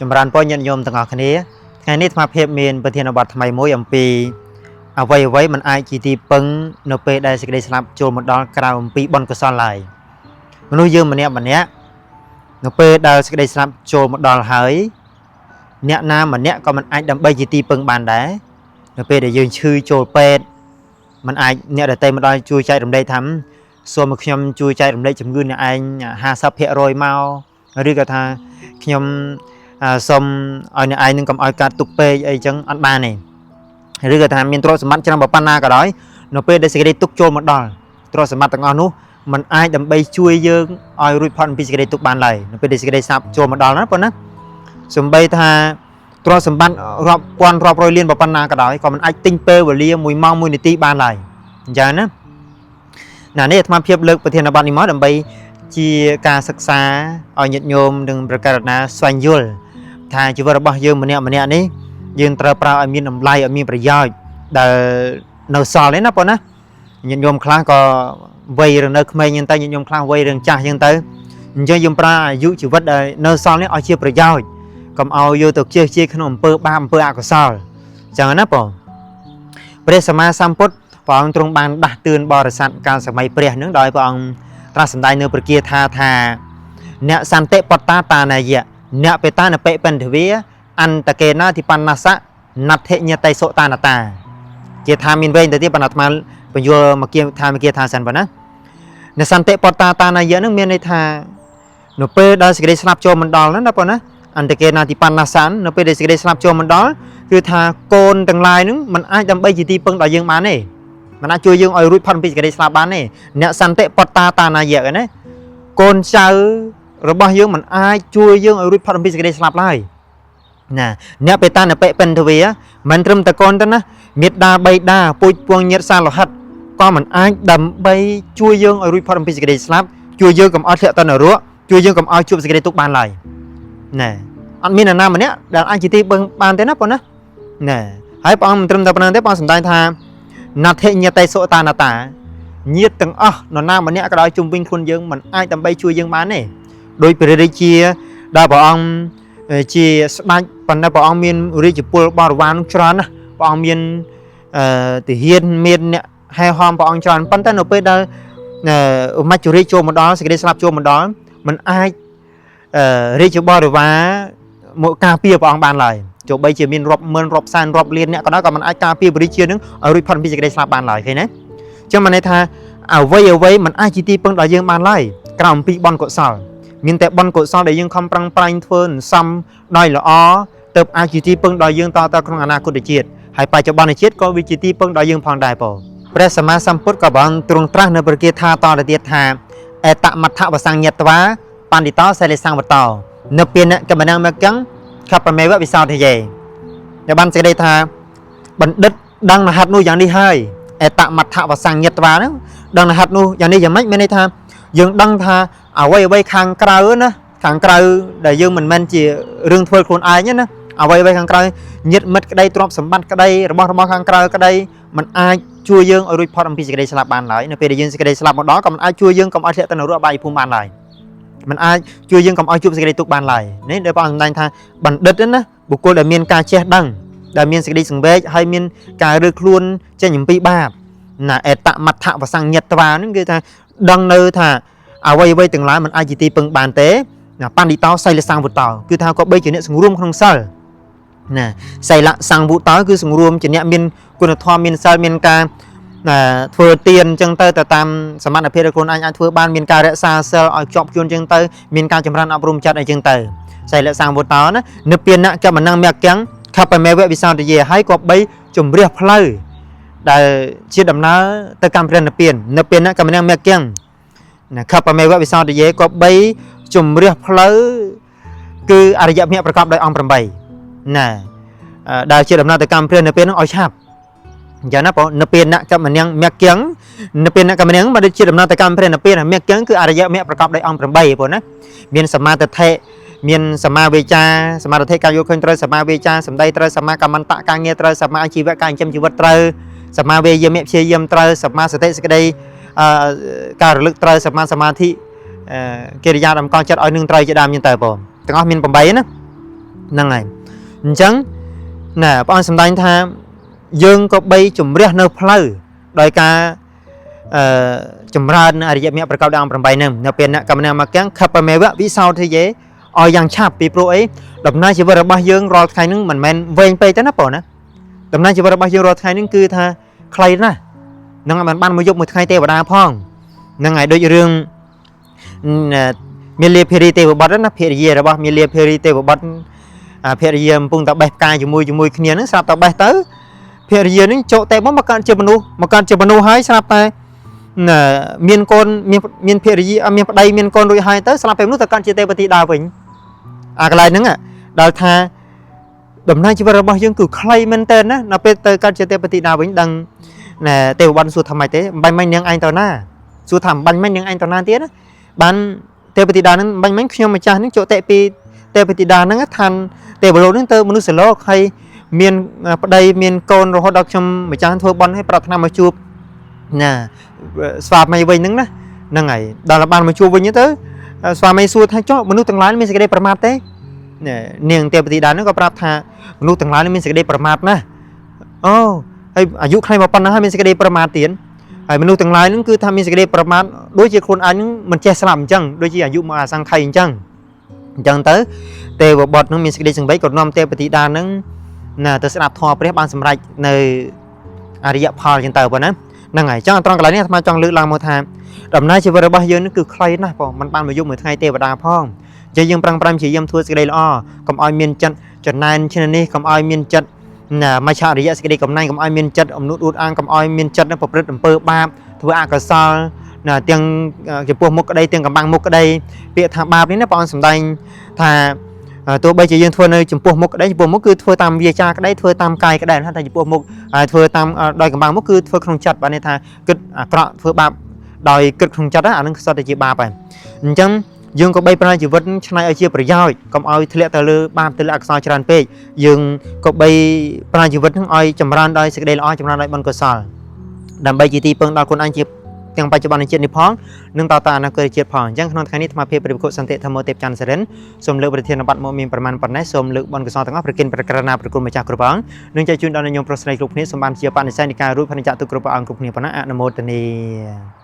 ចម្រើនពរញាតិញោមទាំងអស់គ្នាថ្ងៃនេះអាត្មាភាពមានប្រធានបទថ្មីមួយអំពីអ្វីអ្វីមិនអាចជាទីពឹងនៅពេលដែលសេចក្តីស្លាប់ចូលមកដល់ក្រៅអំពីបុណ្យកុសលឡើយមនុស្សយើងម្នាក់ម្នាក់នៅពេលដែលសេចក្តីស្លាប់ចូលមកដល់ហើយអ្នកណាម្នាក់ក៏មិនអាចដើម្បីជាទីពឹងបានដែរនៅពេលដែលយើងឈឺចូលពេទ្យมันអាចអ្នកដទៃមកដល់ជួយចែករំលែកថាសូមឲ្យខ្ញុំជួយចែករំលែកជំងឺអ្នកឯង50%មកឬក៏ថាខ្ញុំ សូមឲ្យអ្នកឯងនឹងកុំឲ្យកាត់ទុកពេកអីចឹងអត់បានទេឬក៏ថាមានទ្រព្យសម្បត្តិច្រើនប៉ុណ្ណាក៏ដោយនៅពេលដែលសេចក្តីទុកចូលមកដល់ទ្រព្យសម្បត្តិទាំងអស់នោះมันអាចដើម្បីជួយយើងឲ្យរួចផុតពីសេចក្តីទុកបានឡើយនៅពេលដែលសេចក្តីស្លាប់ចូលមកដល់ណាប៉ុណ្ណាសំបីថាទ្រព្យសម្បត្តិរាប់ពាន់រាប់រយលានប៉ុណ្ណាក៏ដោយក៏มันអាចទិញពេលវេលា1ម៉ោង1នាទីបានឡើយអញ្ចឹងណាណានេះអាត្មាភាពលើកប្រធានបទនេះមកដើម្បីជាការសិក្សាឲ្យញាតិញោមនិងប្រកាសណាស្វែងយល់ ថាជីវិតរបស់យើងម្នាក់ម្នាក់នេះយើងត្រូវប្រើឲ្យមានតម្លៃឲ្យមានប្រយោជន៍ដែលនៅសល់នេះណាបងណាញាតិញោមខ្លះក៏វ័យរឿងនៅក្មេងហ្នឹងទៅញាតិញោមខ្លះវ័យរឿងចាស់ហ្នឹងទៅអញ្ចឹងយើងប្រើអាយុជីវិតដែលនៅសល់នេះឲ្យជាប្រយោជន៍កុំឲ្យយកទៅជះជាក្នុងអំពើបាបអំពើអកុសលអញ្ចឹងណាបងព្រះសម្មាសម្ពុទ្ធព្រះអង្គទ្រង់បានដាស់តឿនបរិស័ទកាលសម័យព្រះហ្នឹងដោយព្រះអង្គត្រាស់សម្ដែងនៅព្រះគាថាថាអ្នកសន្តិបត្តាតានាយៈ អ្នកបេតានបិបញ្ញវាអន្តកេណាធិបណ្ណសៈណដ្ឋិញតិសុតានតាជាថាមានវែងទៅទៀតបណ្ណអាត្មាបញ្យលមកគៀថាមកគៀថាសិនប៉ុណ្ណាអ្នកសន្តិបត្តាតានាយៈនឹងមានន័យថានៅពេលដែលសេចក្តីស្លាប់ចូលមិនដល់ណាប៉ុណ្ណាអន្តកេណាធិបណ្ណសៈនៅពេលដែលសេចក្តីស្លាប់ចូលមិនដល់គឺថាកូនទាំងឡាយនឹងมันអាចដើម្បីជាទីពឹងដល់យើងបានទេมันអាចជួយយើងឲ្យរួចផុតពីសេចក្តីស្លាប់បានទេអ្នកសន្តិបត្តាតានាយៈណាកូនចៅរបស់យើងមិនអាចជួយយើងឲ្យរួចផុតអំពីសេចក្តីស្លាប់ឡើយណាអ្នកបេតានបិពិនទវាមិនត្រឹមតែកូនទេណាមេត្តាបៃតាពូជពងញាតិសាលោហិតក៏មិនអាចដើម្បីជួយយើងឲ្យរួចផុតអំពីសេចក្តីស្លាប់ជួយយើងកុំឲ្យធ្លាក់ទៅនរកជួយយើងកុំឲ្យជួបសេចក្តីទុក្ខបានឡើយណែអត់មាននរណាម្នាក់ដែលអាចជាទីពឹងបានទេណាប៉ុណ្ណាណែហើយព្រះអង្គមិនត្រឹមតែប៉ុណ្្នឹងទេព្រះអង្គសម្ដែងថាណដ្ឋិញតិសុតានតាញាតិទាំងអស់នរណាម្នាក់ក៏ដោយជុំវិញខ្លួនយើងមិនអាចដើម្បីជួយយើងបានទេដោយព្រះរាជាដែលព្រះអង្គជាស្ដេចប៉ុន្តែព្រះអង្គមានរាជពលបរិវារនោះច្រើនណាស់ព្រះអង្គមានអឺទាហានមានអ្នកហែហោមព្រះអង្គច្រើនប៉ុន្តែនៅពេលដែលមច្ចុរាជចូលមកដល់សេចក្តីស្លាប់ចូលមកដល់มันអាចរាជបរិវារមកការពារព្រះអង្គបានឡើយទោះបីជាមានរាប់ម៉ឺនរាប់សែនរាប់លានអ្នកក៏ដោយក៏มันអាចការពារព្រះរាជានឹងឲ្យរួចផុតពីសេចក្តីស្លាប់បានឡើយឃើញទេចឹងមានន័យថាអ្វីអ្វីมันអាចជាទីពឹងដល់យើងបានឡើយក្រៅអំពីបុណ្យកុសលមានតែបុណ្យកុសលដែលយើងខំប្រឹងប្រែងធ្វើសន្សំដោយល្អទើបអាចជាទីពឹងដល់យើងតទៅក្នុងអនាគតជាតិហើយបច្ចុប្បន្នជាតិក៏វាជាទីពឹងដល់យើងផងដែរបងព្រះសម្មាសម្ពុទ្ធក៏បានទ្រង់ត្រាស់នៅព្រះគាថាតទៅទៀតថាអេតមត្ថវសញ្ញត្វាបណ្ឌិតោសិលសង្វតោនិព្វានកមណងមកੰខបមេវវិសោធយេដែលបានសេចក្តីថាបណ្ឌិតដឹងរហ័តនោះយ៉ាងនេះហើយអេតមត្ថវសញ្ញត្វាហ្នឹងដឹងរហ័តនោះយ៉ាងនេះយ៉ាងម៉េចមានន័យថាយើងដឹងថាអ្វីអ្វីខាងក្រៅណាខាងក្រៅដែលយើងមិនមែនជារឿងធ្វើខ្លួនឯងណាអ្វីអ្វីខាងក្រៅញាតិមិត្តក្តីទ្រព្យសម្បត្តិក្តីរបស់របស់ខាងក្រៅក្តីมันអាចជួយយើងឲ្យរួចផុតអំពីសេចក្តីស្លាប់បានឡើយនៅពេលដែលយើងសេចក្តីស្លាប់មកដល់ក៏มันអាចជួយយើងកុំឲ្យធ្លាក់ទៅនរកអបាយភូមិបានឡើយมันអាចជួយយើងកុំឲ្យជួបសេចក្តីទុក្ខបានឡើយនេះដែលព្រះអង្គសម្ដែងថាបណ្ឌិតណាបុគ្គលដែលមានការចេះដឹងដែលមានសេចក្តីសង្វេគហើយមានការរើខ្លួនចេញអំពីបាបណាអេតមត្ថវសញ្ញត្វាហ្នឹងគឺថាដឹងនៅថាអ្វីអ្វីទាំងឡាយมันអាចជាទីពឹងបានទេណាបណ្ឌិតោសីលសង្វតោគឺថាក៏បីជាអ្នកសង្រួមក្នុងសិលណាសីលសង្វតោគឺសង្រួមជាអ្នកមានគុណធម៌មានសិលមានការធ្វើទានអញ្ចឹងទៅទៅតាមសមត្ថភាពរបស់ខ្លួនឯងអាចធ្វើបានមានការរក្សាសិលឲ្យជាប់ជួនអញ្ចឹងទៅមានការចម្រើនអប់រំចិត្តអីចឹងទៅសីលសង្វតោណានិព្វានកមណងមគ្គំខបមេវវិសោទយេហើយក៏បីជំរះផ្លូវដែលជាដំណើរទៅកម្មព្រះនិព្វាននិព្វានកមណងមគ្គំណាខបមេវវិសោទយេក៏បីជំរះផ្លូវគឺអរិយមគ្គប្រកបដោយអង្គ8ណាដែលជាដំណើរទៅកម្មព្រះនិព្វាននឹងឲ្យឆាប់អញ្ចឹងណាបងនិព្វានកមនាងមគ្គំនិព្វានកមនាងមកដូចជាដំណើរទៅកម្មព្រះនិព្វានមគ្គំគឺអរិយមគ្គប្រកបដោយអង្គ8បងណាមានសមាទិដ្ឋិមានសមាវេចាសមាធិការយល់ឃើញត្រូវសមាវេចាសម្ដីត្រូវសមាកម្មន្តៈការងារត្រូវសមាជីវៈការចិញ្ចឹមជីវិតត្រូវសមាវេយាមៈព្យាយាមត្រូវសមាសតិសក្តីការរលឹកត្រូវសមាសមាធិកិរិយាតម្កល់ចិត្តឲ្យនឹងត្រូវជាដើមចឹងទៅបងទាំងអស់មាន8ណា ហ្នឹងហើយអញ្ចឹងណាព្រះអង្គសម្ដែងថាយើងក៏បីជំរះនៅផ្លូវដោយការអឺចម្រើនអរិយមគ្គប្រកបដោយអង្គ8ហ្នឹងនៅពេលអ្នកកម្មនមគ្គខបមេវៈវិសោធិយេឲ្យយ៉ាងឆាប់ពីព្រោះអីដំណើរជីវិតរបស់យើងរាល់ថ្ងៃហ្នឹងមិនមែនវែងពេកទេណាបងណាដំណើរជីវិតរបស់យើងរាល់ថ្ងៃហ្នឹងគឺថាខ្លីណាស់ហ្នឹងមិនបានមួយយប់មួយថ្ងៃទេវតាផងហ្នឹងហើយដូចរឿងមាលាភិរីទេវបុត្រណាភរិយារបស់មាលាភិរីទេវបុត្រអាភរិយាកំពុងតែបេះផ្កាជាមួយជាមួយគ្នាហ្នឹងស្រាប់តែបេះទៅភរិយាហ្នឹងជក់តែមកកើតជាមនុស្សមកកើតជាមនុស្សហើយស្រាប់តែមានកូនមានមានភរិយាមានប្តីមានកូនរួចហើយទៅស្រាប់ពេលនោះទៅកើតជាទេវធីតាវិញអាកន្លែងហ្នឹងដល់ថាដំណើរជីវិតរបស់យើងគឺខ្លីមែនតើណាដល់ពេលទៅកើតជាទេវធីតាវិញដឹងណែទេវបុត្រសួរថាម៉េចទេបាញ់មិញនាងឯងទៅណាសួរថាបាញ់មិញនាងឯងទៅណាទៀតណាបានទេវធីតាហ្នឹងបាញ់មិញខ្ញុំម្ចាស់ហ្នឹងជក់តិពីទេវធីតាហ្នឹងឋានទេវលោកហ្នឹងទៅមនុស្សលោកហើយមានប្តីមានកូនរហូតដល់ខ្ញុំម្ចាស់ធ្វើបុណ្យឲ្យប្រាថ្នាមកជួបណាស្វាមីវិញហ្នឹងណាហ្នឹងហើយដល់បានមកជួបវិញទៅស្វាមីសួរថាចុះមនុស្សទាំងឡាយមានសេចក្តីប្រមាទទេនាងទេវធីតាហ្នឹងក៏ប្រាប់ថាមនុស្សទាំងឡាយមានសេចក្តីប្រមាទណាស់អូហើយអាយុខ្លីមកប៉ុណ្ណាហើយមានសេចក្តីប្រមាទទៀតហើយមនុស្សទាំងឡាយហ្នឹងគឺថាមានសេចក្តីប្រមាទដូចជាខ្លួនឯងហ្នឹងមិនចេះស្លាប់អញ្ចឹងដូចជាអាយុមកអសង្ខ័យអញ្ចឹងអញ្ចឹងទៅទេវបុត្រហ្នឹងមានសេចក្តីសង្វេគក៏នាំទេវធីតាហ្នឹងណាទៅស្ដាប់ធម៌ព្រះបានសម្រេចនៅអរិយផលអញ្ចឹងទៅប៉ុណ្ណាហ្នឹងហើយចង់ត្រង់កន្លែងនេះអាត្មាចង់លើកឡើងមកថាដំណើរជីវិតរបស់យើងនេះគឺខ្លីណាស់បងមិនបានមួយយប់មួយថ្ងៃទេវតាផងអញ្ចឹងយើងប្រឹងប្រែងព្យាយាមធ្វើសេចក្តីល្អកុំឲ្យមានចិត្តចំណែនឈ្នះនេះកុំឲ្យមានចិត្តណាមច្ឆរិយៈសេចក្តីកំណាញ់កុំឲ្យមានចិត្តអំនួតអួតអាងកុំឲ្យមានចិត្តប្រព្រឹត្តអំពើបាបធ្វើអកុសលណាទាំងចំពោះមុខក្តីទាំងកំបាំងមុខក្តីពាក្យថាបាបនេះណាព្រះអង្គសម្ដែងថាទោះបីជាយើងធ្វើនៅចំពោះមុខក្តីចំពោះមុខគឺធ្វើតាមវាចាក្តីធ្វើតាមកាយក្តីថាចំពោះមុខហើយធ្វើតាមដោយកំបាំងមុខគឺធ្វើក្នុងចិត្តបាទនេះថាគិតអាក្រក់ធ្វើបាបដោយគិតក្នុងចិត្តអានឹងសុទ្ធតែជាបាបហើយអញ្ចឹងយើងក៏បីប្រើជីវិតឆ្នៃឲ្យជាប្រយោជន៍កុំឲ្យធ្លាក់ទៅលើបាបទៅលើអកុសលច្រើនពេកយើងក៏បីប្រើជីវិតនឹងឲ្យចម្រើនដោយសេចក្តីល្អចម្រើនដោយបុណ្យកុសលដើម្បីជាទីពឹងដល់ខ្លួនឯងជាទាំងបច្ចុប្បន្នជាតិនេះផងនិងតទៅអនាគតជាតិផងអញ្ចឹងក្នុងថ្ងៃនេះអាត្មាភាពព្រះភិក្ខុសន្តិធម្មទេពច័ន្ទសរិនសូមលើកប្រធានបទមកមានប្រមាណប៉ុណ្ណេះសូមលើកបុណ្យកុសលទាំងអស់ប្រគិនប្រក្រណាប្រគុណម្ចាស់គ្រប់អង្គនិងចែកជូនដល់ញោមប្រុសស្រីគ្រប់គ្នាសូមបានជាបនិស្ស័យនៃការរួចផុតចាកទុក្ខគ្រប់ព្រះអង្គគ្រប់គ្នាប៉ុណ្ណាអនុមោទនា។